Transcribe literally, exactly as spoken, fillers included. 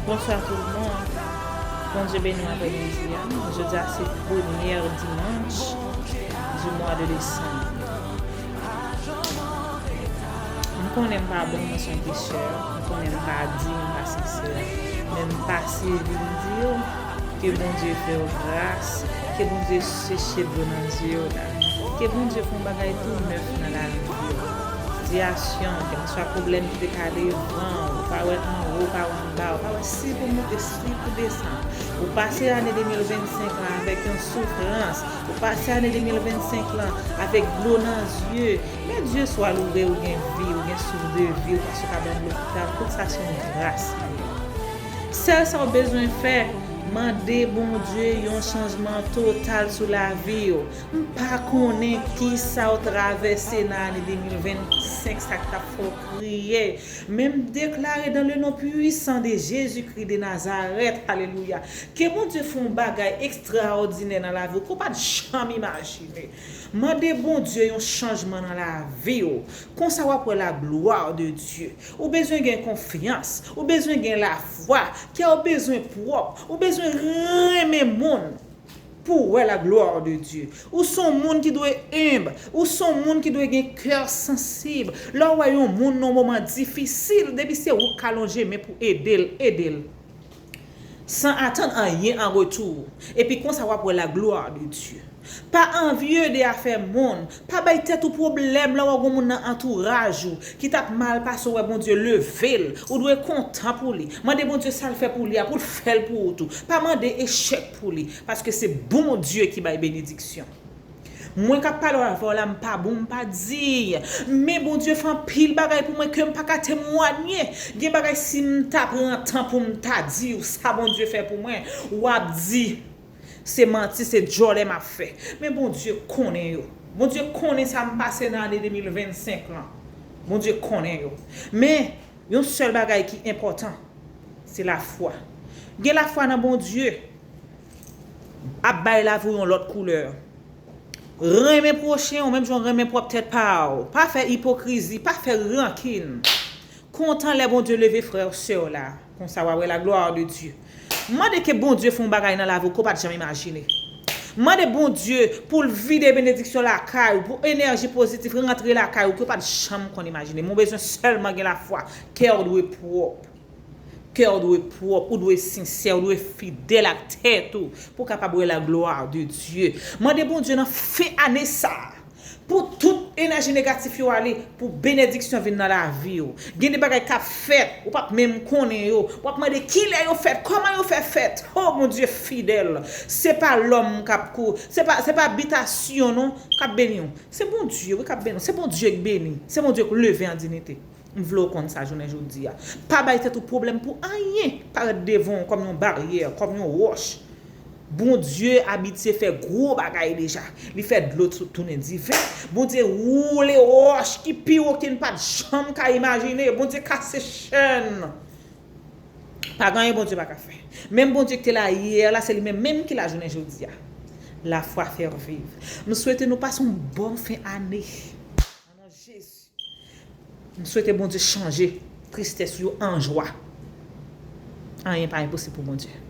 Bonsoir tout le monde. Bondye beni w aprè midi a. Jodi a se premyè dimanch du mois de décembre. M konnen m pa bon, mwen se yon pechè. M konnen m pa diy, m pa sensè. Men m pase vin di w ke Bondye fè w gras, ke Bondye seche dlo nan zye w la, ke Bondye fè yon bagay tou nèf nan lavi w. Sitiyasyon, kèlkeswa pwoblèm ki te ka devan w, ou pa wè anwo, ou pa wè anba, ou pa wè si pou monte, si pou desann. Ou pase ane de mil vennsenk lan avèk yon soufrans, ou pase ane de mil vennsenk lan avèk dlo nan zye. Men Dye swa louvri, ou gen vi, ou gen souf de vi, ou pa sou ka dòmi lopital, tout sa se yon gras li ye. Sèl sa w bezwen fè, mande Bondye yon chanjman total sou lavi w. M pa konnen kisa w travèse nan ane de mil vennsenk sa k t ap fè w kriye, men m deklare dans le nom puissant de Jésus-Christ de Nazareth, alelouya, ke Bondye fè yon bagay ekstraòdinè nan lavi w ke w pa t janm imajine. Mande Bondye yon chanjman nan lavi w. Konsa w ap wè la gloire de Dieu. Ou bezwen gen konfyans. Ou bezwen gen lafwa. Kè w bezwen pwòp. Ou bezwen renmen moun pou w wè la gloire de Dieu. Ou se yon moun ki dwe enb. Ou se yon moun ki dwe gen kè sansib. Lè w wè yon moun nan yon moman difisil, depi se ou k ka lonje men pou ede l, ede l. San atann anyen an retou. Epi konsa w ap wè la gloire de Dieu. Pa anvye de afè moun. Pa bay tèt ou pwoblèm lè w wè yon moun nan antouraj ou ki t ap mal pase, w wè Bondye leve l. Ou dwe kontan pou li. Mande Bondye sa l fè pou li a, pou l fè l pou ou tou. Pa mande echèk pou li, paske se Bondye ki bay benediksyon. Mwen k ap pale avè w la, m pa bon, m pa diy. Men Bondye fè anpil bagay pou mwen ke m pa ka temwanye. Gen bagay, si m ta pran tan pou m ta di w sa Bondye fè pou mwen, w ap di, se manti, se djòlè m ap fè. Men Bondye konnen yo. Bondye konnen sa m pase nan ane de mil vennsenk lan. Bondye konnen yo. Men, yon sèl bagay ki enpòtan, se lafwa. Gen lafwa nan Bondye ap bay lavi w yon lòt koulè. Renmen pwochen w menm jan w renmen pwòp tèt pa w. Pa fè ipokrizi, pa fè rankin. Kontan lè Bondye leve frè w, sè w la. Konsa w a wè la gloire de Dieu. Mande ke Bondye fè yon bagay nan lavi w ke w pa t janm imajine. Mande Bondye pou l vide benediksyon lakay ou, pou enèji pozitif rantre lakay ou ke w pa t janm konn imajine. Men w bezwen sèlman gen lafwa. Kè w dwe pwòp. Kè w dwe pwòp, ou dwe sensè, ou dwe fidèl ak tèt ou pou w kapab wè la gloire de Dieu. Mande Bondye nan fen ane sa a, pou tout enèji negatif yo ale, pou benediksyon vin nan lavi w. Gen de bagay k ap fèt, ou p ap menm konnen yo. W ap mande kilè yo fèt, kòman yo fè fèt. O Bondye fidèl, se pa lòm k ap kou, se pa, se pa bitasyon non k ap beni w. Se Bondye wi k ap beni w. Se Bondye k beni. Se Bondye k leve an diyite. M vle w konn sa jounen jodi a. Pa bay tèt ou pwoblèm pou anyen parèt devan w kòm yon baryè, kòm yon wòch. Bondye abitye fè gwo bagay deja. Li fè dlo tou-, tounen diven. Bondye woule wòch ki pi wo ke n pa t janm ka imajine. Bondye kase chèn. Pa gen anyen Bondye pa ka fè. Menm Bondye ki te la yè la, se li menm menm ki la jounen jodi a. Lafwa fè viv. M swete nou pase yon bon fen ane. Nan Jezi. M swete Bondye chanje tristès yo an jwa. Anyen pa enposib pou Bondye.